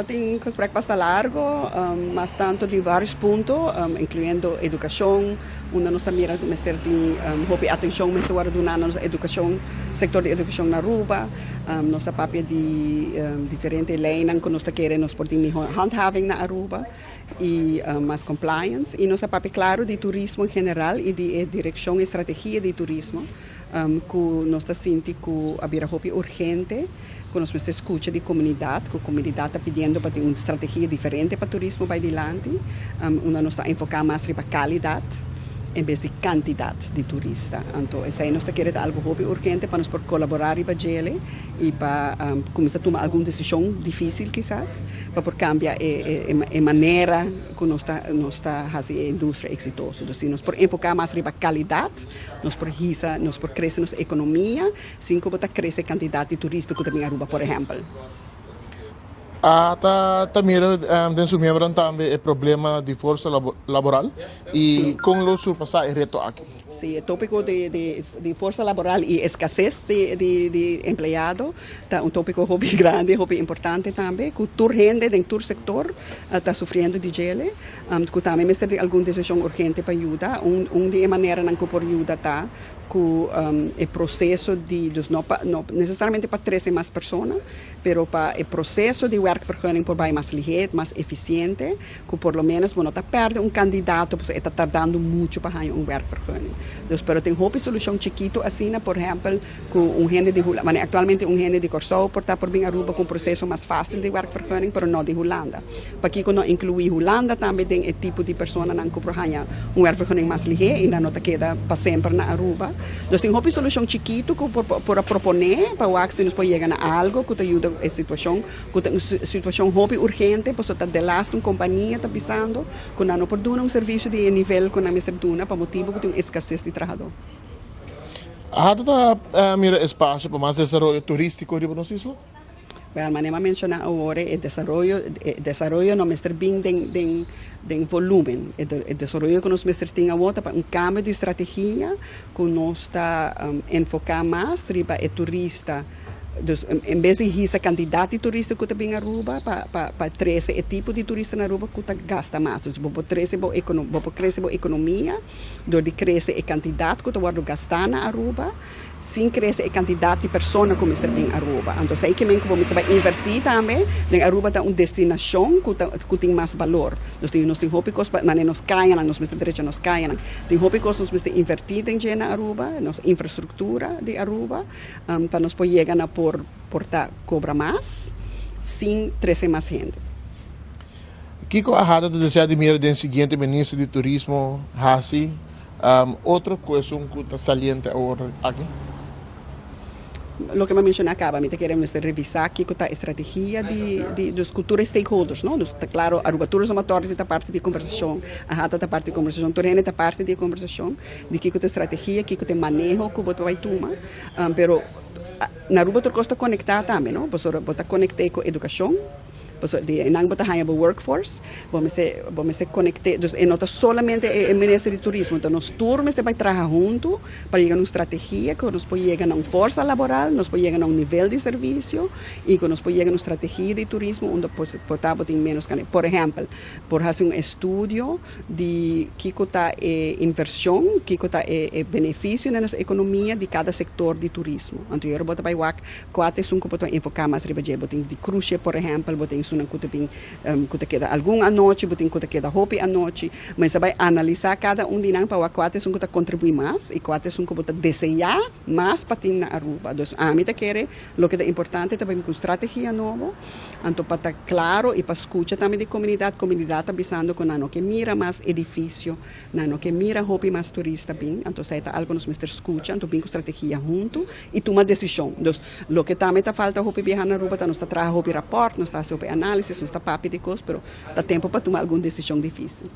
Tin gesprek basta largo, mas tanto di varios punto, incluyendo educacion, unda nos ta mira cu mester tin hopi atencion mester wordo duna na nos educacion, sector di educacion na Aruba. Nos ta papia di diferente leynan cu nos ta kere nos por tin miho handhaving na Aruba y mas compliance. Y nos ta papia claro di turismo en general y di e direccion y strategia di turismo cu nos ta sinti cu a bira hopi urgente cu nos mester scucha di comunidad, cu comunidad ta pidiendo pa tin un strategia diferente pa turismo bay dilanti, unda nos ta enfoca mas riba calidad en bes di cantidad di turista. Anto esey nos ta kere ta algo hopi urgente pa nos por colabora riba djele y pa cuminsa tuma algun decision dificil kisas pa por cambia e manera cu nos ta haci e industria exitoso. Dus si nos por enfoca mas riba calidad, nos por hisa, nos por crece nos economia, sin cu ta crece cantidad di turista cu ta bin Aruba, por ehempel. AHATA ta mira den su miembro tambe e problema di forsa laboral y con lo surpasa e reto aki. Si, e topico di forsa laboral y escases di empleado ta un topico hopi grandi, hopi importante tambe, cu tur hende den tur sector ta sufriendo di djele, cu tambe mester di algun decision urgente pa yuda. Un di e maneranan cu por yuda ta cu e proceso di, dus no necesariamente pa trece mas persona, pero pa e proceso di werkvergunning por bay mas lihe, mas eficiente, cu por lo menos no ta perde un candidato, pues ta tardando mucho pa haya un werkvergunning. Dus, pero tin hopi solucion chikito asina, por ehempel, cu un hende di Hulanda, actualmente un hende di Corsou por ta por bin Aruba cu un proceso mas facil di werkvergunning, pero no di Hulanda. Pakico no inclui Hulanda tambe den e tipo di personanan cu por haya un werkvergunning mas lihe y no ta keda pa semper na Aruba. Dus tin hopi solucion chikito cu por propone pa wak si nos por yega na algo cu ta yuda e situacion, cu ta un situacion hopi urgente, pasobra ta delaste un compania ta bisando cu nan no por duna un servicio di nivel cu nan mester duna pa motibo cu tin un escases di trahador. AHATA ta mira espacio pa mas desaroyo turistico riba nos isla? Well, manera mi a menciona awor, e desaroyo no mester bin den volumen. E desaroyo cu nos mester tin awor pa un cambio di strategia cu nos ta enfoca mas riba e turista. Dus en bes di hisa cantidad di turista cu ta bin Aruba, pa trece e tipo di turista na Aruba cu ta gasta mas. Dus bo por crece bo economia door di crece e cantidad cu ta wordo gasta na Aruba, sin crece e cantidad di persona cu mester bin Aruba. Anto, esey kiermen cu bo mester bay inverti tambe, den Aruba ta un destinacion cu tin mas balor. Dus nos tin hopi cos, manera nos cayanan, nos mester drecha nos cayanan. Tin hopi cos nos mester inverti den dje na Aruba, nos infrastructura di Aruba, pa nos por yega na por ta cobra mas, sin trece mas hende. Kico AHATA ta desea di mira den siguiente minister di turismo hasi, otro cuestion cu ta saliente awor aki? Loke mi a menciona caba, mi ta kere mester revisa kico ta e strategia di cultura stakeholders, no? Dus ta claro, Aruba Tourism Authority ta parti di conversacion, AHATA ta parti di conversacion, tur hende ta parti di conversacion, di kico ta strategia, kico ta maneho cu bo ta bay tuma, pero na Aruba tur cos ta conecta tambe, no? Bo ta conecta cu educacion, di nan bo ta haya bo workforce, bo mester conecta, dus e no ta solamente e minister di turismo, anto nos tur mester bay traha hunto pa yega na un strategia cu nos por yega na un forsa laboral, nos por yega na un nivel di servicio y cu nos por yega na un strategia di turismo unda por ta tin menos cane. Por ehempel, por haci un estudio di kico ta e inversion, kico ta e beneficio na nos economia di cada sector di turismo. Anto, bo ta bay wak cua ta esun cu bo ta enfoca mas riba dje. Bo tin di cruise, por ehempel, bo tin esunnan cu ta bin cu ta keda algun anochi, bo tin cu ta keda hopi anochi, mas bay analisa cada un di nan pa wak cua ta esun cu ta contribui mas y cua ta esun cu bo ta desea mas pa tin na Aruba. Dus ami ta kere loke ta importante ta bin cu strategia nobo, anto pa ta claro y pa scucha tambe di comunidad. Comunidad ta bisando cu nan no kier mira mas edificio, nan no kier mira hopi mas turista bin, anto esey ta algo nos mester scucha, anto bin cu strategia hunto y tuma decision. Dus loke tambe ta falta hopi biaha na Aruba ta nos ta traha hopi rapport, nos ta haci hopi analisis, nos ta papia di cos, pero ta tempo pa tuma algun decision dificil.